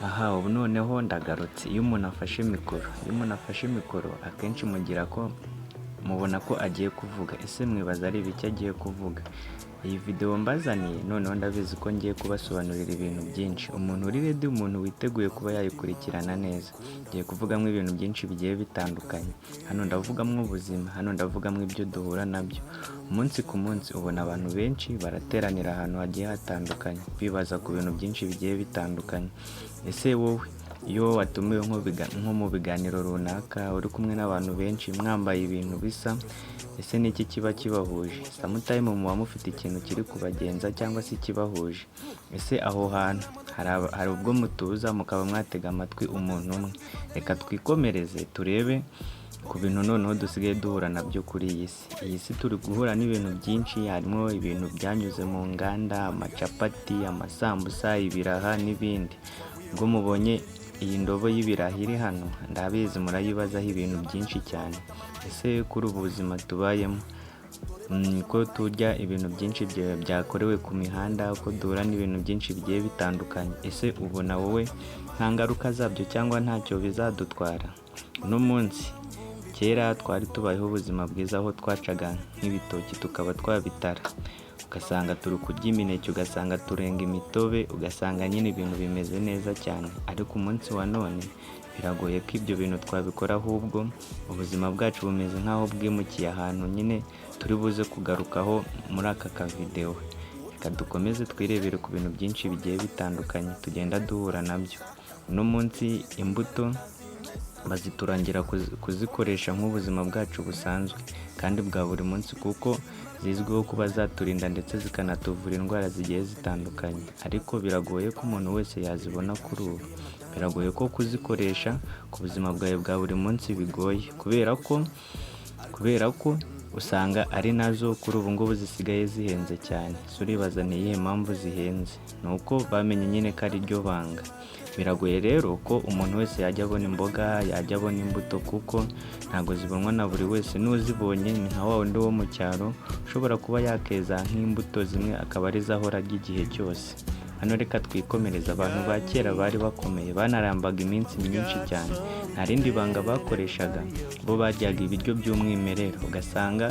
Aha ubu noneho ndagarutse. Iyo umuntu afashe mikoro, akenshi mugira ko mubona ko agiye kuvuga. Ese mwibaza ari ibiki agiye kuvuga? Iyi videwo mbazaniye noneho, ndabizi ko ngiye kubasobanurira ibintu byinshi. Umuntu uri ready, umuntu witeguye kuba yayikurikirana neza, ngiye kuvugamo ibintu byinshi bigiye bitandukanye. Hano ndavugamo ubuzima, hano ndavugamo ibyo duhura nabyo umunsi ku munsi. Ubona abantu benshi barateranira ahantu hagiye hatandukanye, bibaza ku bintu byinshi bigiye bitandukanye. Ese wowe iyo watumiwe nko mu biganiro runaka, uri kumwe n'abantu benshi, mwambaye ibintu bisa, ese ni iki kiba kibahuje? Sometime muba mufite ikintu kiri kubagenza cyangwa se ikibahuje. Ese aho hantu hari ubwo mutuza mukaba mwatega amatwi umuntu umwe? Reka twikomereze turebe ku bintu noneho dusigaye duhura nabyo kuri iyi si. Iyi si turi guhura n'ibintu byinshi, harimo ibintu byanyuze mu nganda, amacapati, amasambusa, ibiraha n'ibindi. Ubwo mubonye iyi ndobo y'ibiraha iri hano, ndabizi murayibazaho ibintu byinshi cyane. Ese kuri ubu buzima tubayemo, ko turya ibintu byinshi byakorewe ku mihanda, ko duhura n'ibintu byinshi bigiye bitandukanye, ese ubona wowe nta ngaruka zabyo cyangwa ntacyo bizadutwara? Uno munsi, kera twari tubayeho ubuzima bwiza, aho twacaga nk'ibitoki tukaba twabitara, ugasanga turi kurya imineke, ugasanga turenga imitobe, ugasanga nyine ibintu bimeze neza cyane. Ariko umunsi wa none biragoye ko ibyo bintu twabikora, ahubwo ubuzima bwacu bumeze nk'aho bwimukiye ahantu nyine turi buze kugarukaho muri aka kavidewo. Reka dukomeze twirebere ku bintu byinshi bigiye bitandukanye tugenda duhura nabyo. Uno munsi imbuto baziturangira kuzikoresha nk'ubuzima bwacu busanzwe kandi bwa buri munsi, kuko zizwiho kuba zaturinda ndetse zikanatuvura indwara zigiye zitandukanye. Ariko biragoye ko umuntu wese yazibona kuri ubu. Biragoye ko kuzikoresha ku buzima bwawe bwa buri munsi bigoye, kubera ko usanga ari nazo kuri ubu ngubu zisigaye zihenze cyane. Ese uribaza ni iyihe mpamvu zihenze? Ni uko bamenye nyine ko ari ryo banga. Biragoye rero ko umuntu wese yajya abona imboga, yajya abona imbuto, kuko ntabwo zibonwa na buri wese. N'uzibonye ni nka wa wundi wo mu cyaro ushobora kuba yakeza nk'imbuto zimwe, akaba arizo ahora arya igihe cyose. Hano reka twikomereze. Abantu ba kera bari bakomeye, banarambaga iminsi myinshi cyane. Nta rindi banga bakoreshaga, bo baryaga ibiryo by'umwimerere, ugasanga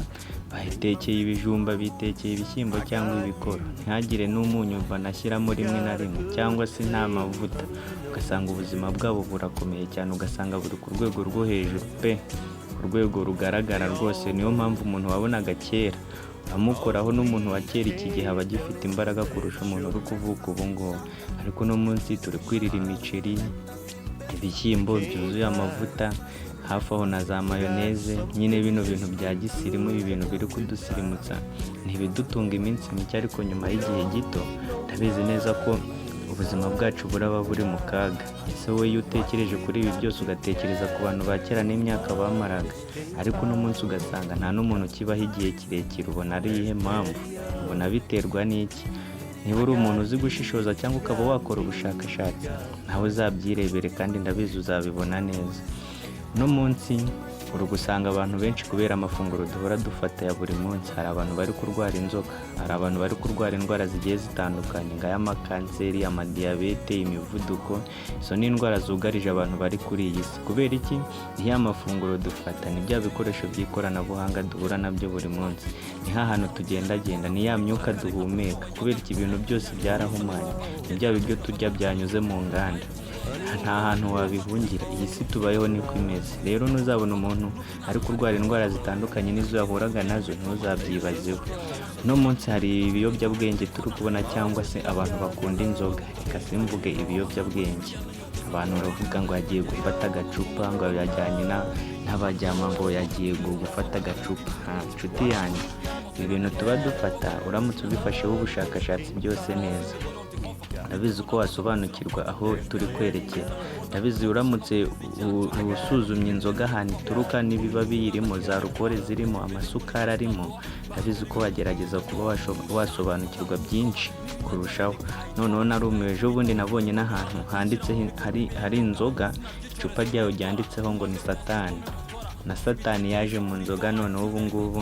bahitekeye ibijumba, bitekeye ibishyimbo cyangwa ibikoro, ntihagire n'umunyu banashyiramo rimwe na rimwe, cyangwa se nta mavuta, ugasanga ubuzima bwabo burakomeye cyane, ugasanga buri ku rwego rwo hejuru pe, ku rwego rugaragara rwose. Niyo mpamvu umuntu wabonaga kera amukoraho n'umuntu wa kera iki gihe aba agifite imbaraga kurusha umuntu uri kuvuka ubu ngubu. Ariko uno munsi turi kwirira imiceri, ibishyimbo byuzuye amavuta, hafi aho na za mayoneze nyine, bino bintu bya gisirimu. Ibi bintu biri kudusirimutsa ntibidutunga iminsi mike, ariko nyuma y'igihe gito ndabizi neza ko ubuzima bwacu buraba buri mu kaga. Ese wowe iyo utekereje kuri ibi byose, ugatekereza ku bantu ba kera n'imyaka bamaraga, ariko uno munsi ugasanga nta n'umuntu ukibaho igihe kirekire, ubona ari iyihe mpamvu? Ubona biterwa n'iki? Niba uri umuntu uzi gushishoza cyangwa ukaba wakora ubushakashatsi, nawe uzabyirebere kandi ndabizi uzabibona neza. Uno munsi uri gusanga abantu benshi, kubera amafunguro duhora dufata ya buri munsi, hari abantu bari kurwara inzoka, hari abantu bari kurwara indwara zigiye zitandukanye, nk'ay'amakanseri, amadiyabete, imivuduko. Izo ni indwara zugarije abantu bari kuri iyi si. Kubera iki? Ni ya mafunguro dufata, ni bya bikoresho by'ikoranabuhanga duhura nabyo buri munsi, ni hantu tugendagenda, ni ya myuka duhumeka. Kubera iki? Ibintu byose byarahumanye, ni bya biryo turya byanyuze mu nganda. Nta hantu wabihungira, iyi si tubayeho niko imeze. Rero ntuzabona umuntu ari kurwara indwara zitandukanye n'izo yahuraga nazo, ntuzabyibazeho. Uno munsi hari ibiyobyabwenge turi kubona, cyangwa se abantu bakunda inzoga. Reka simvuge ibiyobyabwenge. Abantu baravuga ngo yagiye gufata agacupa, ngo yajyanye n'abajyama, ngo yagiye gufata agacupa. Nshuti yanjye, ibi bintu tuba dufata, uramutse ubifasheho ubushakashatsi byose neza, ndabizi ko wasobanukirwa aho turi kwerekera. Ndabizi uramutse usuzumye inzoga ahantu ituruka n'ibiba biyirimo, za alcool zirimo, amasukari arimo, ndabizi ko wagerageza kuba wasobanukirwa byinshi kurushaho. Noneho narumiwe, ejo bundi nabonye n'ahantu handitse hari inzoga, icupa ryayo ryanditseho ngo ni Satani. Na Satani yaje mu nzoga. Noneho ubu ngubu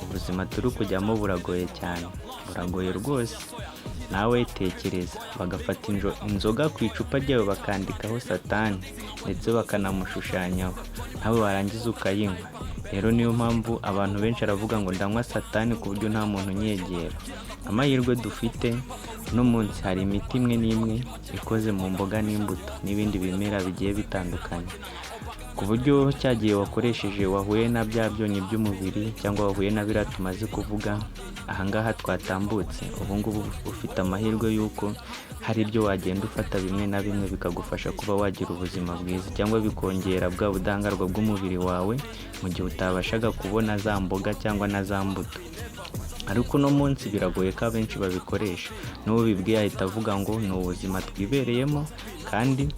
ubuzima turi kujyamo buragoye cyane, buragoye rwose. Nawe tekereza, bagafata inzoga ku icupa ryayo bakandikaho Satani ndetse bakanamushushanyaho, nawe warangiza ukayinywa. Rero niyo mpamvu abantu benshi aravuga ngo ndanywa Satani ku buryo nta muntu unyegera. Amahirwe dufite uno munsi, hari imiti imwe n'imwe ikoze mu mboga n'imbuto n'ibindi bimera bigiye bitandukanye, ku buryo cya gihe wakoresheje, wahuye na bya byonnyi by'umubiri cyangwa wahuye na biriya tumaze kuvuga ahangaha twatambutse, ubu ngubu ufite amahirwe y'uko hari ibyo wagenda ufata bimwe na bimwe bikagufasha kuba wagira ubuzima bwiza, cyangwa bikongera bwa budahangarwa bw'umubiri wawe mu gihe utabashaga kubona za mboga cyangwa na za mbuto. Ariko uno munsi biragoye ko abenshi babikoresha. N'uwo bibwiye ahita avuga ngo ni ubuzima twibereyemo, kandi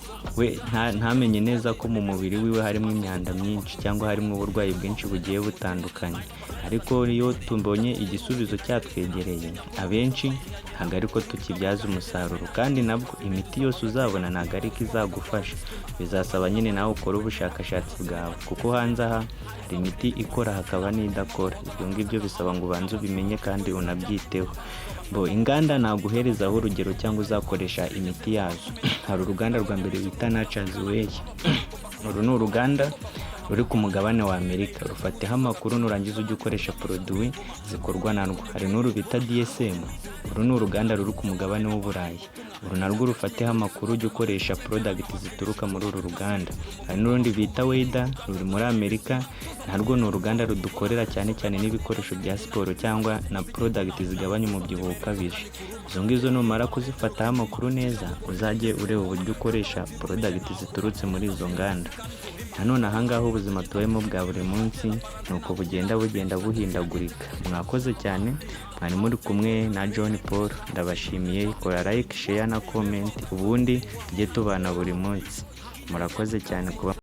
we ntamenye neza ko mu mubiri wiwe harimo imyanda myinshi cyangwa harimo uburwayi bwinshi bugiye butandukanye. Ariko iyo tubonye igisubizo cyatwegereye, abenshi ntabwo ariko tukibyaza umusaruro. Kandi nabwo imiti yose uzabona ntabwo ariko izagufasha, bizasaba nyine nawe ukore ubushakashatsi bwawe, kuko hanze aha hari imiti ikora hakaba n'idakora. Ibyo ngibyo bisaba ngo ubanze ubimenye kandi unabyiteho. Bo inganda naguherezaho urugero cyangwa uzakoresha imiti yazo, hari uruganda rwa mbere bita Nature's Way. Uru ni uruganda ruri ku mugabane wa Amerika. Rufateho amakuru, nurangiza ujye ukoresha produit zikorwa narwo. Hari n'uru bita DSM. Uru ni uruganda ruri ku mugabane w'Uburayi. Uru narwo rufateho amakuru, ujye ukoresha product zituruka muri uru ruganda. Hari n'urundi bita Weider, ruri muri Amerika. Narwo ni uruganda rudukorera cyane cyane n'ibikoresho bya siporo cyangwa na product zigabanya umubyibuho ukabije. Izo ngizo numara kuzifataho amakuru neza, uzajye ureba uburyo ukoresha product ziturutse muri izo nganda. Nanone ahangaha ubuzima tubayemo bwa buri munsi ni uko bugenda buhindagurika. Mwakoze cyane, mwari muri kumwe na John Paul. Ndabashimiye. Kora like, share na comment, ubundi tujye tubana buri munsi. Murakoze cyane kuba.